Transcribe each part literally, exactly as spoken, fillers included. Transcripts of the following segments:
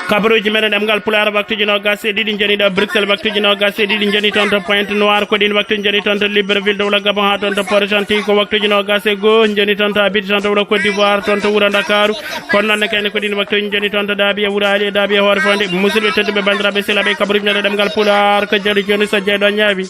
Kabaruuji meɗen ɗemngal Pulaar, waktuuji noogaas e ɗiɗi njoni ɗo Bruxelles, waktuuji noogaas e ɗiɗi njoni toon to Pointe Noire, ko ɗiin waktuuji njoni toon to Libreville, dowla Gabon, haa toon to Port-Gentil, ko waktuuji noogaas e goo njoni toon to Abidjan, dowla Côte d'Ivoire, toon to Wuro Ndakaaru. Kono noon ne kayne ko ɗiin waktuuji njoni toon to Daabiya, Wuro Ali e Daabiya Hoore Fonde. Musidɓe tedduɓe, banndiraaɓe, sehilaaɓe, kabaruuji meɗen ɗemngal Pulaar ko njoni jooni, so jeeɗo ñaawi.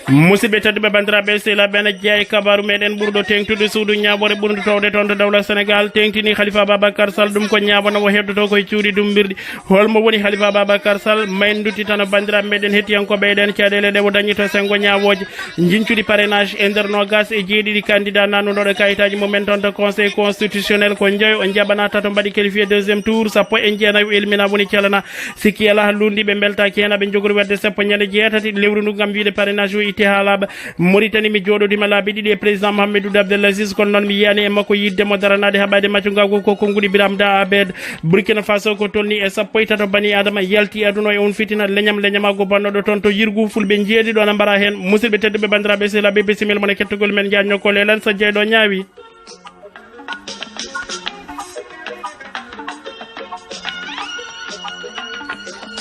Musidɓe tedduɓe, banndiraaɓe, sehilaaɓe, ene jeyaa e kabaaru meɗen ɓurɗo teeŋtude, suudu ñaawoore ɓurnde toowde toon to dowla Senegaal, teeŋtini Khalifa Ababacar Sall. Ɗum ko ñaawano o heddotoo koye cuuɗi dummbirɗi. Holmo woni Khalifa Ababacar Sall? Ma en nduttitano banndiraaɓe meɗen hettiyankooɓe e ɗeen caɗeele ɗe o dañi to senngo ñaawooje njiñcuɗi parrainage e nder noogaas e jeeɗiɗi candidat naatnunooɗo kayitaaji mum en toon to Conseil constitutionnel. Ko njoyo o njaɓanaa, tato mbaɗi qualifié deuxième tour, sappo e jeenayo o élimina, woni calana. Sikki alaa, luulndiiɓe mbeltaaki heen, aɓe njogori waɗde sappo ñande jeetati lewru ndu ngam wiyde parrainage o itte haa laaɓa. Mauritanie, mi jooɗodiima laabi ɗiɗi e président Mohamed Ould Abdel Aziz, kono noon mi yiyaani e makko yiɗde mo daranaade haɓaade maccungaagu ko konnguɗi Biram Da Abed. Burkina Faso, ko tolnii e sappo e tato bani Adama yalti aduna e oon fitina leñam leñamaagu bannooɗo toon to Yirgu, fulɓe njeeɗiɗo ana mbaraa heen. Musidɓe tedduɓe, banndiraaɓe, sehilaaɓe, bisimilla mon e kettagol men, njaajno ko leelal so jeeɗo ñaawi.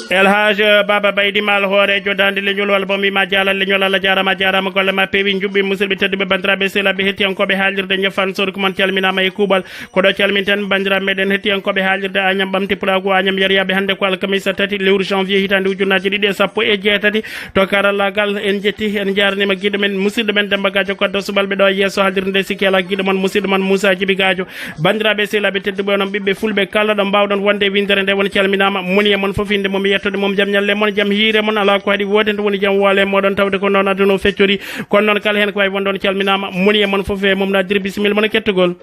El Hadj Baba Baydi Maal, hooreejo daande leñol, walla boom wiima jaalal leñol, Allah jaaraama, a jaaraama, golle ma peewi, njuɓɓi. Musidɓe tedduɓe, banndiraaɓe, sehilaaɓe, hettiyankooɓe haalirde Ñefan Sori, ko mon calminaama e kuuɓal. Ko ɗo calminten banndiraaɓe meɗen hettiyankooɓe haalirde Añam Ɓamti Pulaagu, Añam Yariyaaɓe. Hannde ko alkamisa tati lewru janvier hitaande ujunnaaji ɗiɗi e sappo e jeetati. To karallaagal, en njetti, en njaarniima giɗo men, musidɗo men Demmba Gaajo Koddo Subalɓe ɗo e yeeso haalirde nde, sikki alaa giɗo mon, musidɗo mon Muusaa Jibi Gaajo. Banndiraaɓe, sehilaaɓe tedduɓe, onon ɓiɓɓe fulɓe kala ɗo mbaawɗon wonde winndere nde, on calminaama. Moni e mon fof, innde mum e yettoode mum, jam ñalle mon, jam hiire mon, alaa ko haɗi woodende woni jam woole mooɗon, tawde ko noon aduna o feccori. Kono noon kala heen ko waawi wonde, on calminaama. Moni e mon fof e mum, na diri bisimilla mon e kettugol.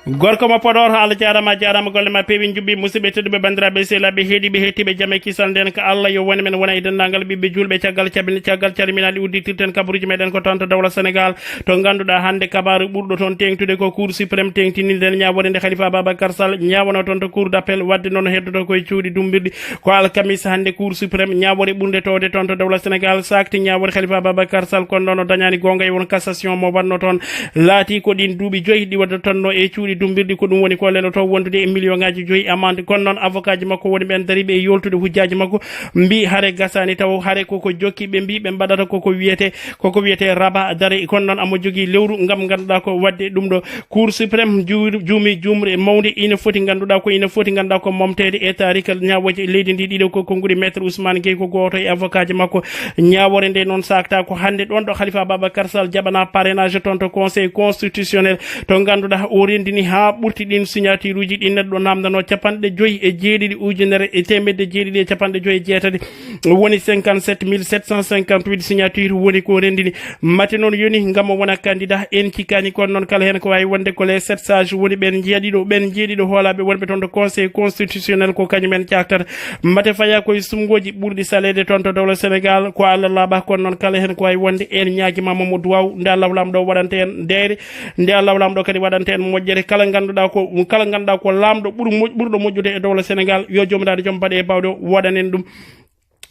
Gorko mo Podor, Allah jaaraama, a jaaraama, golle ma peewi, njuɓɓi. Musidɓe tedduɓe, banndiraaɓe, sehilaaɓe, heɗiiɓe, heɗtiiɓe, jam e kisal nden ko Allah yo won e men, wona e denndaangal ɓiɓɓe juulɓe. Caggal camin-, caggal calminaali, udditirten kabaruuji meɗen ko toon to dowla Senegaal, to ngannduɗaa hannde kabaaru ɓurɗo toon teeŋtude ko Cour suprême teeŋtini nden ñaawoore nde Khalifa Ababacar Sall ñaawano toon to Cour d'appel, waɗde noon heddoto koye cuuɗi dummbirɗi. Ko alkamisa hannde Cour suprême, ñaawoore ɓurnde toowde toon to dowla Senegaal, saakti ñaawoore Khalifa Ababacar Sall, kono noon o dañaani goonga e won cassation mo waɗno toon. Laatii ko ɗiin duuɓi joyi ɗi waɗatanno e cuuɗi dummbirɗi, ko ɗum woni ko leloto wondude e million ŋaaji joyi amande. Kono noon avocat ji makko woni ɓeen dariiɓe e yooltude hujjaaji makko, mbii hare gasaani taw, hare koko jokki, ɓe mbii ɓe mbaɗata koko wiyetee, koko wiyetee rabat d'arrêt. Kono noon amo jogii lewru ngam ngannduɗaa ko waɗde ɗum ɗo. Cour suprême juu-, juumi juumre mawnde, ina foti ngannduɗaa ko, ina foti ngannduɗaa ko momteede e taarika ñaawooje leydi ndi ɗiɗo, ko konnguɗi Maître Ousmane Gueye, ko gooto e avocat ji makko. Ñaawoore nde noon saaktaa ko hannde ɗoon ɗo Khalifa Ababacar Sall jaɓanaa parrainage toon to Conseil constitutionnel, to ngannduɗaa o renndini haa ɓurti ɗiin signature uji ɗi neɗɗo naamndanoo, capanɗe joyi e jeeɗiɗi ujunere e teemedde jeeɗiɗi e capanɗe joyi e jeetati, woni cinquante-sept mille sept cent cinquante-huit signature woni ko renndini. Mate noon yoni ngam o wona candidat, en cikkaani, kono noon kala heen ko waawi wonde ko les sept sages woni ɓeen njeeɗiɗo, ɓeen njeeɗiɗo hoolaaɓe wonɓe toon to Conseil constitutionnel ko kañum en caaktata. Mate faya koye sumngooji ɓurɗi saleede toon to dowla Senegaal, ko Allah laaɓa, kono noon kala heen ko waawi wonde en ñaagiima Mamadou Waw, nde Allah laaɓɗo waɗanta en ndeyre, nde Allah laaɓɗo kadi waɗanta en moƴƴere. Kala ngannduɗaa ko, kala ngannduɗaa ko laamɗo ɓur-, moƴ-, ɓurɗo moƴƴude e dowla Senegaal, yo Joomiraaɗo Joom baɗe e baawɗe o waɗan en ɗum.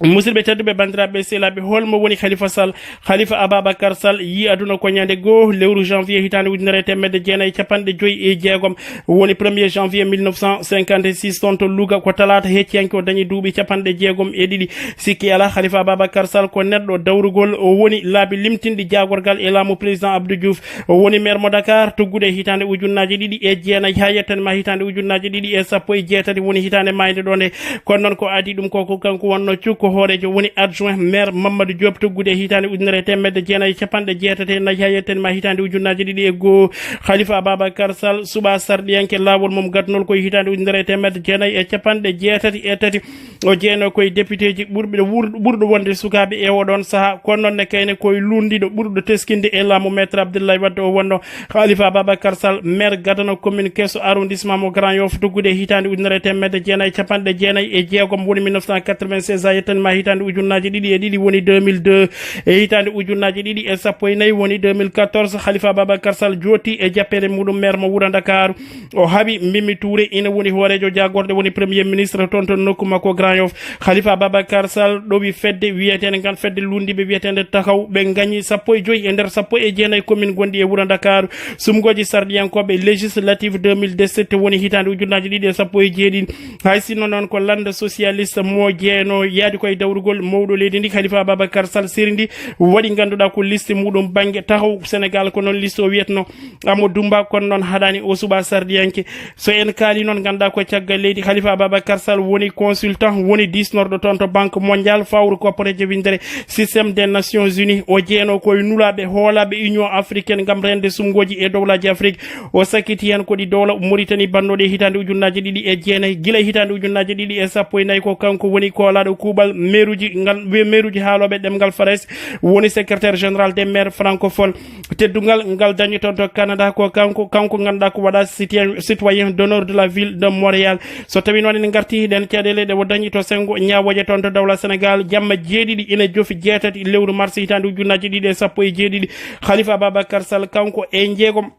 Musidɓe tedduɓe, banndiraaɓe, sehilaaɓe, holmo woni Khalifa Sall? Khalifa Ababacar Sall yii aduna ko ñande goo lewru janvier hitaande ujunere e teemedde jeenayi e capanɗe joyi e jeegom, woni premier janvier mille neuf cent cinquante-six, toon to Louga, ko talaata hecciyanke, o dañi duuɓi capanɗe jeegom e ɗiɗi. Sikki alaa, Khalifa Ababacar Sall ko neɗɗo dawrugol, o woni laabi limtinɗi jaagorgal e laamu président Abdou Diouf. O woni maire mo Dakar, tuggude e hitaande ujunnaaji ɗiɗi e jeenayi haa yettani ma hitaande ujunnaaji ɗiɗi e sappo e jeetati, woni hitaande maayde ɗo nde. Kono noon ko adii ɗum ko, ko kanko wonno cukko hooreejo, woni adjoint maire Mamadou Diop, tuggude e hitaande ujunere e teemedde jeenayi e capanɗe jeetati e nayi haa yettani ma hitaande ujunnaaji ɗiɗi e goo. Khalifa Ababacar Sall suɓaa sarɗiyanke laawol mum gadnol ko e hitaande ujunere e teemedde jeenayi e capanɗe jeetati e tati. O jeyno koye député ji ɓurɓe wur-, ɓurɗo wonde sukaaɓe e oɗon sahaa. Kono noon ne kayne koye luulndiiɗo ɓurɗo teskinde e laamu Maître Abdoulaye Wade o wonno, Khalifa Ababacar Sall, maire gadano commune keso arrondissement mo Grand Yoff, tuggude e hitaande ujunere e teemedde jeenayi e capanɗe jeenayi e jeegom, woni mille neuf cent quatre-vingt-seize haa yettani Ma hitaande ujunnaaji ɗiɗi e ɗiɗi woni deux mille deux, e hitaande ujunnaaji ɗiɗi e sappo e nayi woni deux mille quatorze. Khalifa Babacar Sall jotti e jappeere muɗum maire mo wuro Ndakaaru. O haɓi Mimi Touré, ina woni hooreejo jaagorɗe, woni premier ministre toon to nokku makko Grand Yoff. Khalifa Babacar Sall ɗowi fedde wiyeteende ngal, fedde lunndiiɓe wiyeteende Taxaw. Ɓe ngañi sappo e joyi e nder sappo e jeenayi commune gonɗi e wuro Ndakaaru. Sumgooji sarɗiyankooɓe, législative deux mille dix-sept woni hitaande ujunnaaji ɗiɗi e sappo e jeeɗiɗi. Hay sinno noon ko lannda socialiste mo jeyno yaadi koye dawrugol mawɗo leydi ndi, Khalifa Babacar Sall, sirndi waɗi ngannduɗaa ko liste muɗum bannge Taxaw Sénégal, ko noon liste o wiyetno. Amadou Dumba, kono noon haɗaani o suɓa sarɗiyanke. So en kaali noon, ngannduɗaa ko caggal leydi, Khalifa Babacar Sall woni consultant, woni diisnorɗo toon to Banque Mondiale, fawru kopporeeje winndere Système des Nations Unies. O jeyno koye nulaaɓe, hoolaaɓe Union africaine ngam reende sumgooji e dowlaaji Afrik. O sakkiti heen ko ɗi dowla Mauritanie bannooɗe hitaande ujunnaaji ɗiɗi e jeenayi. Gila hitaande ujunnaaji ɗiɗi e sappo e nayi ko kanko woni koolaaɗo kuuɓal meeruuji ngal, we-, meeruuji haalooɓe ɗemngal Farayse, woni secrétaire général des maires francophones. Teddungal ngal dañi toon to Canada ko kanko, kanko ngannduɗaa ko waɗa citoyen, citoyen d'honneur de la ville de Montréal. So tawii noon en ngartii ɗeen caɗeele ɗe o dañi to senngo ñaawooje toon to dowla Sénégal, jamma jeeɗiɗi ina jofi jeetati lewru mars hitaande ujunnaaji ɗiɗi e sappo e jeeɗiɗi, Khalifa Babacar Sall kanko e jeegom,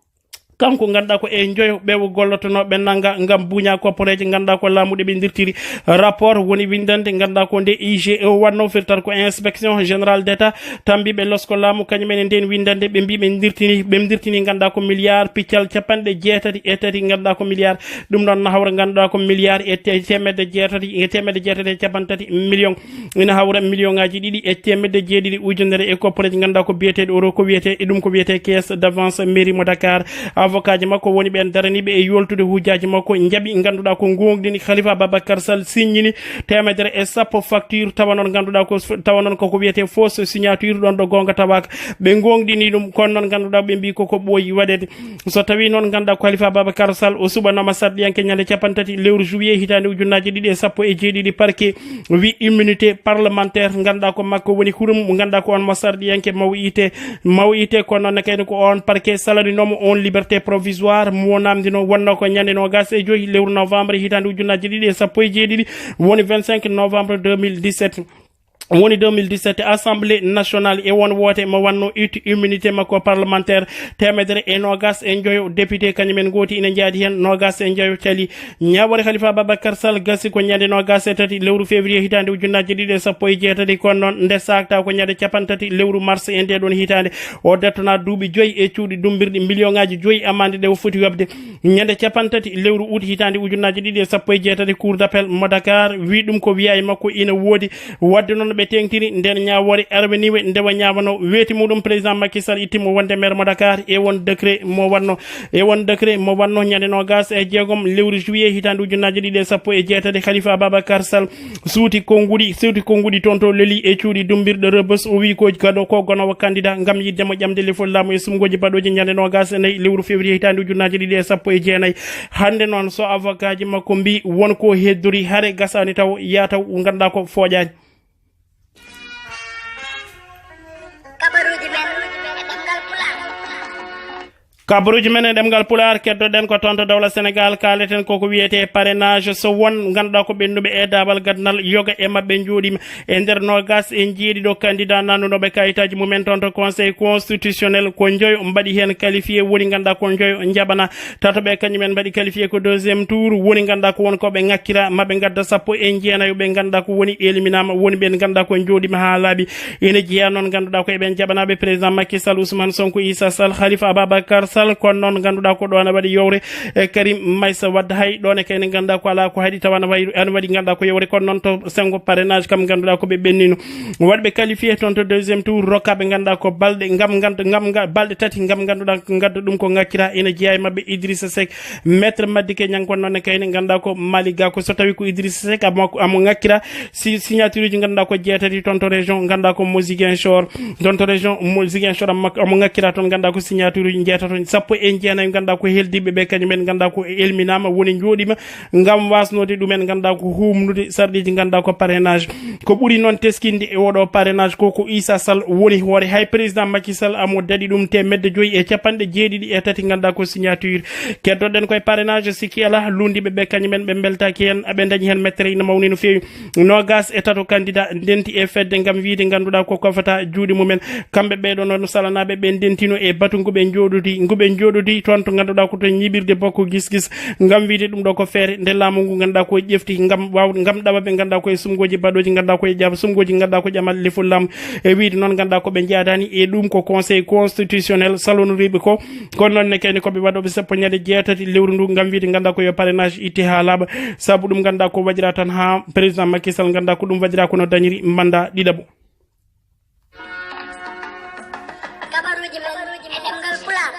kanko ngannduɗaa ko e njoyo ɓe o gollotonoo, ɓe nannga ngam buuña kopporeeje, ngannduɗaa ko laamu ɗe ɓe ndirtiri. Rapport woni winndande, ngannduɗaa ko nde I G E wannoo, firtata ko inspection générale d'État, tambiiɓe losko laamu, kañum en e ndeen winndande, ɓe mbii ɓe ndirtini, ɓe ndirtini, ngannduɗaa ko milliard piccal capanɗe jeetati e tati, ngannduɗaa ko milliard. Ɗum noon na hawra, ngannduɗaa ko milliard e te-, teemedde jeetati, e teemedde jeetati e capanɗe tati million. Ina hawra million ŋaaji ɗiɗi e teemedde jeeɗiɗi ujunere e kopporeeji, ngannduɗaa ko biyeteeɗo euro, ko wiyetee, e ɗum ko wiyetee caisse d'avance mairie mo Dakar. Avocat ji makko woni ɓeen daraniiɓe e yoltude hujjaaji makko, njaɓi, ngannduɗaa ko ngoongɗini Khalifa Babacar Sall signini teemedere e sappo facture, tawa noon ngannduɗaa ko, tawa noon koko wiyetee fausse signature, ɗoon ɗo goonga tawaaka. Ɓe ngoongɗini ɗum, kono noon ngannduɗaa ɓe mbii koko ɓooyi waɗeede. So tawii noon ngannduɗaa ko Khalifa Babacar Sall o suɓanaama sarɗiyanke ñande capanɗe tati lewru juillet hitaande ujunnaaji ɗiɗi e sappo e jeeɗiɗi, parquet wi immunité parlementaire, ngannduɗaa ko makko woni hurum, ngannduɗaa ko on mo sarɗiyanke maw ite, maw ite, kono noon ne kayne ko on parquet salaninooma on liberté provisoire mo namdino, wonnoo ko ñande noogaas e joyi lewru novembre hitaande ujunnaaji ɗiɗi e sappo e jeeɗiɗi, woni vingt-cinq novembre deux mille dix-sept. Woni deux mille dix-sept, Assemblée nationale e won woote mo wanno itti immunité makko parlementaire, teemedere e noogaas e njoyo député, kañum en ngooti ina njaadi heen noogaas e njoyo cali. Ñaawoore Khalifa Babacar Sall gasi ko ñande noogaas e tati lewru février hitaande ujunnaaji ɗiɗi e sappo e jeetati, kono noon nde saakta ko ñande capanɗe tati lewru mars e ndee ɗoon hitaande. O dettonaa duuɓi joyi e cuuɗi dummbirɗi million ŋaaji joyi amande ɗe o foti yoɓde. Ñande capanɗe tati lewru août hitaande ujunnaaji ɗiɗi e sappo e jeetati, Cour d'appel mo Dakar wi ɗum ko wiya e makko ina woodi. Waɗde noon ɓe teeŋtini ndeen ñaawoore, arweniiɓe ndewa ñaawano weeti muɗum, président Macky Sall itti mo wonde maire mo Dakar e won décret mo wanno, e won décret mo wanno ñande noogaas e jeegom lewru juillet hitaande ujunnaaji ɗiɗi e sappo e jeetati. Khalifa Babacar Sall suuti konnguɗi, suuti konnguɗi toon to Leli e cuuɗi dummbirɗo Rebeuss. O wi ko gado, ko gonoowo candidat ngam yiɗde mo ƴamde lefol laamu e sumgooji baɗooji ñande noogaas e nayi lewru février hitaande ujunnaaji ɗiɗi e sappo e jeenayi. Hannde noon, so avocat ji makko mbii won ko heddori, hare gasaani taw, yaa taw ngannduɗaa ko fooƴaani. Kabaruuji men e ɗemngal Pulaar. Kabaruuji men e ɗemngal Pulaar, keddoɗen ko toon to dowla Sénégal, kaaleten koko wiyetee parrainage. So won ngannduɗaa ko ɓennuɓe e daabal gadanal, yoga e maɓɓe njooɗiima e nder noogaas e njeeɗiɗo candidat nannunooɓe kayitaaji mumen toon to Conseil constitutionnel, ko njoyo mbaɗi heen qualifié, woni ngannduɗaa ko njoyo njaɓanaa. Tatoɓe kañum en mbaɗi qualifié ko deuxième tour, woni ngannduɗaa ko won ko ɓe ŋakkira, maɓe ngadda sappo e jeenayo ɓe ngannduɗaa ko woni éliminaama, woni ɓeen ngannduɗaa ko njooɗiima haa laaɓi. Ene jeyaa noon ngannduɗaa ko e ɓeen jaɓanaaɓe président Macky Sall, Ousmane Sonko, Issa Sall, Khalifa Ababacar Sall, kono noon ngannduɗaa ko ɗo ana waɗi yowre e Karim Meïssa Wade. Hay ɗo ne kayne ngannduɗaa ko alaa ko haɗi tawa ana wayi, ana waɗi ngannduɗaa ko yowre, kono noon to senngo parrainage kam ngannduɗaa ko ɓe ɓennino. Waɗɓe qualifié toon to deuxième tour, rokkaaɓe ngannduɗaa ko balɗe ngam nganndu-, ngam nga-, balɗe tati ngam ngannduɗaa ngadda ɗum ko ŋakkira. Ene jeyaa e maɓɓe Idrissa Seck, Maître Madické Niang, kono noon ne kayne ngannduɗaa ko Malick Gakou. So tawii ko Idrissa Seck amo, amo ŋakkira si-, signature uji ngannduɗaa ko jeetati toon to région, ngannduɗaa ko mo Ziguinchor, toon to région mo Ziguinchor amo, amo ŋakkira toon, ngannduɗaa ko signature uji jeetato, Sappo e jeenayi ngannduɗaa ko heldiiɓe ɓe, kañum en ngannduɗaa ko elminaama, woni njooɗiima ngam wasnode ɗumen, ngannduɗaa ko humnude sarɗiiji, ngannduɗaa ko parrainage. Ko ɓuri noon teskinde e oɗo parrainage ko, ko Issa Sall woni hoore. Hay président Macky Sall amo daɗi ɗum teemedde joyi e capanɗe jeeɗiɗi e tati, ngannduɗaa ko signature. Keddoɗen koye parrainage, sikki alaa, lunndiiɓe ɓe, kañum en ɓe mbeltaaki heen, aɓe ndañi heen mettere ina mawni no feewi. Noogas e tato candidat ndenti e fedde ngam wiyde, ngannduɗaa ko kofata juuɗe mumen. Kamɓe ɓeeɗo noon salanaaɓe ɓe ndentino e batu ngu ɓe njooɗodi, ngu ɓe njooɗodi toon to ngannduɗaa ko to ñiiɓirde Bokko Gis Gis, ngam wiyde ɗum ɗo ko feere nde laamu ngu ngannduɗaa ko ƴefti ngam waaw-, ngam ɗawa ɓe ngannduɗaa ko e sumgooji baɗooji, ngannduɗaa ko e jaab-, sumgooji ngannduɗaa ko ƴamal lefol laamu. E wiyde noon ngannduɗaa ko ɓe njaadaani e ɗum ko Conseil constitutionnel salonoriiɓe ko. Kono noon ne kayne ko ɓe waɗooɓe sappo ñande jeetati lewru ndu ngam wiyde ngannduɗaa ko yo parrainage itte haa laaɓa. Sabu ɗum ngannduɗaa ko waɗiraa tan haa président Macky Sall ngannduɗaa ko ɗum waɗiraa kono dañiri mandat ɗiɗaɓo. Kabaruuji men e ɗemngal Pulaar.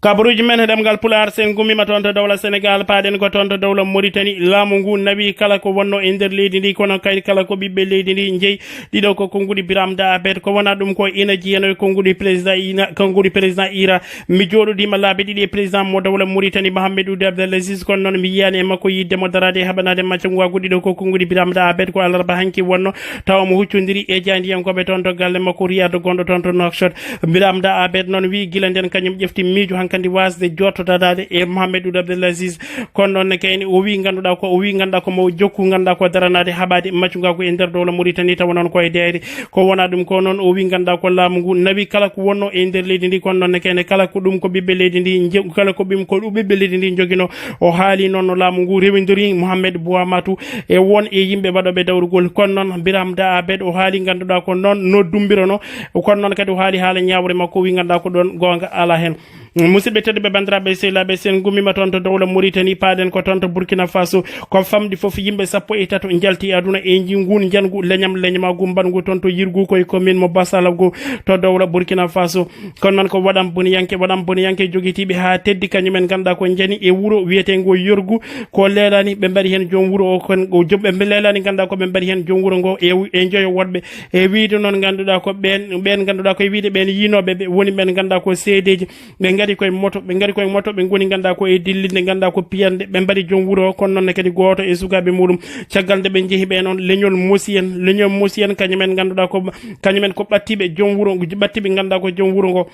Kabaruuji men e ɗemngal Pulaar, sen ngummiima toon to dowla Senegaal, paaɗen ko toon to dowla Moritani. Laamu ngu nawi kala ko wonnoo e nder leydi ndi, kono kadi kala ko ɓiɓɓe leydi ndi njeyi. Ɗiɗo ko konnguɗi Biram Da Abed, ko wonaa ɗum ko ina jeyanoo e konnguɗi président ina, konnguɗi président ira. Mi jooɗodiima laabi ɗiɗi e président mo dowla Moritani, Mohamed Ould Abdel Aziz, kono noon mi yiyaani e makko yiɗde mo daraade e haɓanaade macca ngu. Waagu ɗiɗo ko konnguɗi Biram Da Abed, ko alarba hanki wonnoo. Tawa omo huccondiri e jaayndiyankooɓe toon to galle makko Riyad gonɗo toon to Nouakchott. Biram Da Abed noon wiyi gila nden kañum ƴefti miijo hankadi waasde jooɗtodaade e Mohamed Ould Abdel Aziz. Kono noon ne kayni o wiyi ngannduɗaa ko, o wiyi ngannduɗaa ko mo jokku ngannduɗaa ko daranaade haɓaade maccungaagu e nder dowla Mauritanie, tawa noon ko e deeyre. Ko wonaa ɗum ko noon o wiyi ngannduɗaa ko laamu ngu nawi kala ko wonnoo e nder leydi ndi, kono noon ne kayne kala ko ɗum ko ɓiɓɓe leydi ndi nje-, kala ko ɓim-, ko ɗum ɓiɓɓe leydi ndi njoginoo. O haali noon no laamu ngu rewindiri Mohamed Bouamatu e won e yimɓe waɗooɓe dawrugol. Kono noon, Biram Da Abed o haali ngannduɗaa ko noon no dumbirono. Kono noon kadi o haali haala ñaawre makko, o wi ngannduɗaa ko ɗoon goonga alaa heen. Musidɓe tedduɓe, banndiraaɓe sehilaaɓe, sen ngummiima toon to dowla Mauritanie, paaɗen ko toon to Burkina Faso. Ko famɗi fof, yimɓe sappo e tato njalti aduna e nji-, nguun njanngu leñam, leñamaagu mbaɗngu toon to Yirgu, koye commune mo Basalago to dowla Burkina Faso. Kono noon ko waɗam boniyanke, waɗam boniyanke jogitiiɓe haa teddi, kañum en ngannduɗaa ko njani e wuro wiyeteengo Yorgu, ko leelaani ɓe mbaɗi heen joom wuro o, kon o joom, ɓe leelaani ngannduɗaa ko ɓe mbaɗi heen joom wuro ngo e, e njoyo woɗɓe. E wiyde noon ngannduɗaa ko ɓeen, ɓeen ngannduɗaa ko e wiyde ɓeen yiinooɓe ɓe woni ɓeen ngannduɗaa ko seedeeji. Ɓe ngari koye moto, ɓe ngari koye moto, ɓe ngoni ngannduɗaa ko e dillinde ngannduɗaa ko piyande, ɓe mbaɗi joom wuro o, kono noon ne kadi gooto e sukaaɓe muɗum. Caggal nde ɓe njehi ɓe noon, leñol Mosi en, leñol Mosi en kañum en ngannduɗaa ko, kañum en ko ɓattiiɓe joom wuro, ɓattiiɓe ngannduɗaa ko joom wuro ngo.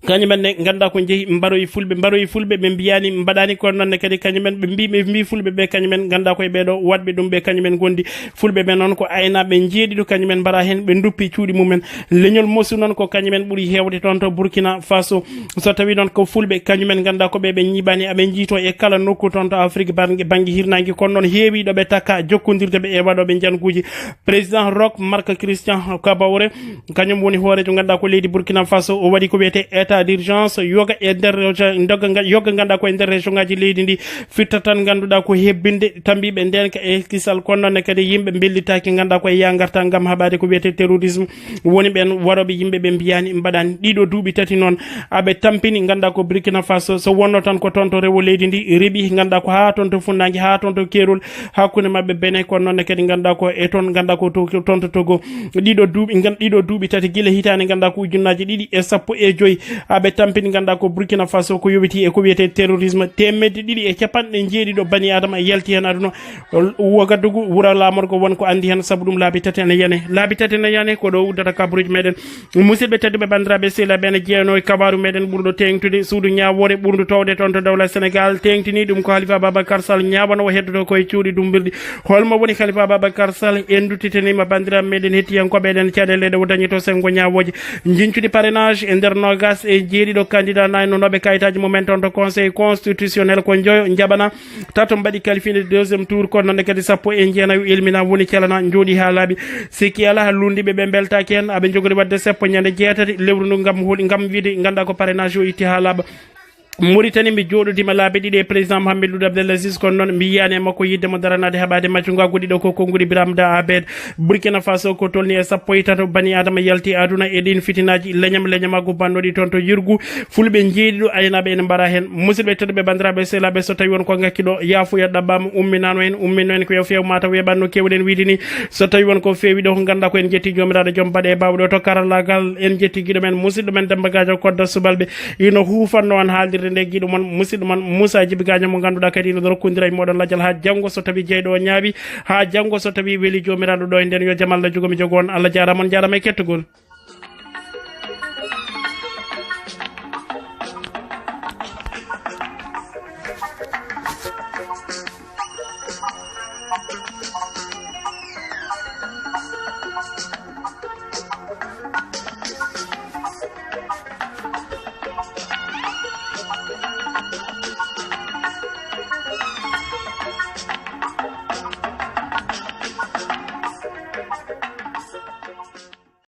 Kañum en ne ngannduɗaa ko njehi mbaroyi fulɓe, mbaroyi fulɓe ɓe mbiyaani mbaɗaani, kono noon ne kadi kañum en ɓe mbi, ɓe mbi fulɓe ɓe kañum en ngannduɗaa koye ɓeeɗo waɗɓe ɗum ɓe kañum en ngondi. Fulɓe ɓe noon ko aynaaɓe njeeɗiɗo, kañum en mbaɗa heen ɓe nduppi cuuɗi mumen. Leñol Mosu noon ko kañum en ɓuri heewde toon to Burkina Faso. So tawi noon ko fulɓe kañum en ngannduɗaa ko ɓe ɓe ñiiɓaani, aɓe njiitoo e kala nokku toon to Afrique bannge, bannge hirnaange, kono noon heewi ɗo ɓe takka jokkondirde ɓe e waɗooɓe njannguuji. Président Roch Marc Christian Kaboré, kañum woni hooreejo ngannduɗaa ko leydi Burkina Faso, o waɗi ko wiyetee état d'urgence, yoga e nder région, ndoga nga-, yoga ngannduɗaa ko e nder région ngaji leydi ndi, fitta tan ngannduɗaa ko hebbinde tambiiɓe ndeenka e kisal, kono noon ne kadi yimɓe mbellitaaki ngannduɗaa ko e yaa ngarta ngam haɓaade ko wiyetee terrorisme, woni ɓeen warooɓe yimɓe ɓe mbiyaani mbaɗaani. Ɗiɗo duuɓi tati noon, aɓe tampini ngannduɗaa ko Burkina Faso, so wonnoo tan ko toon to rewo leydi ndi reɓi, ngannduɗaa ko haa toon to funnaange, haa toon to keerol, hakkunde maɓɓe Benin, kono noon ne kadi ngannduɗaa ko e toon, ngannduɗaa ko to, toon to Togo. Ɗiɗo duuɓi, ngan-, ɗiɗo duuɓi tati gila hitaande ngannduɗaa ko ujunnaaji ɗiɗi e sappo e joy, aɓe tampini ngannduɗaa ko Burkina Faso ko yowitii e ko wiyetee terrorisme. Teemedde ɗiɗi e capanɗe njeeɗiɗo bani Adama yalti heen aduna. Wagadugu, wuro laamorgo won ko anndi heen, sabu ɗum laabi tati ene yane. Laabi tati ene yane, ko ɗo uddata kabaruuji meɗen. Musidɓe tedduɓe, banndiraaɓe sehilaaɓe, ene jeyanoo e kabaaru meɗen ɓurɗo teeŋtude, suudu ñaawoore ɓurndu toowde toon to dowla Senegaal, teeŋtini ɗum ko Halifa Babacar Sall, ñaawano o heddoto koye cuuɗi dummbirɗi. Holmo woni Halifa Babacar Sall? En duttitaniima banndiraaɓe meɗen hettiyankooɓe, eɗen caɗeele ɗe o dañi to senngo ñaawooje. Njincudi parrainage e nder noogas e jeeɗiɗo candidat naynonooɓe kayitaaji mumen toon to Conseil constitutionnel ko njoyo njaɓana. Tato mbaɗi qualifié deuxième tour, kono noon ne kadi sappo e jeenayo elmina woni calana njooɗi haa laaɓi. Sikki alaa, lunndiiɓe ɓe mbeltaaki heen. Aɓe njogori waɗde seppo ñande jeetati lewru ndu ngam holi, ngam wiide ngannduɗaa ko parrainage o itti haa laaɓa. Muritani, mi jooɗodiima laabi ɗiɗi e président Mohamed Lud Abdel Aziz, kono noon mi yiyaani e makko yiɗde mo daranaade haɓaade maccugo agguɗi ɗo ko konguɗi Biram Da Abed. Burkina Faso, ko tolni e sappo e tato bani adama yalti aduna e ɗin fitinaaji leñam leñamaagu bannoɗi toon to Yirgu. Fulɓe njeeɗiɗo aynaaɓe ene mbara heen. Musidɓe tedduɓe, banndiraaɓe sehilaaɓe, so tawi won ko ngakki ɗo, yaafuya ɗaɓɓaama, umminaano en, umminno en ko yo feew mataw weeɓanno keewɗen wiide ni. So tawi won ko feewi ɗo, ko ngannduɗaa ko en njetti Joomiraaɗo joom baɗe e baawɗe o to karallaagal, en njetti giɗo men, musidɗo men Demmba Gaajo Kodda Subalɓe. Ino huufanno on haalirde nde giɗo mon, musidɗo mon Moussa Djiby Gagno, mo ngannduɗaa kadi ino rokkondira e moɗon lajal haa janngo so tawi jeyɗo o ñaawi, haa janngo so tawi weli Joomiraaɗo ɗo e nden. Yo jam Allah jogo mi jogo on. Allah jaaraama, on jaaraama e kettugol.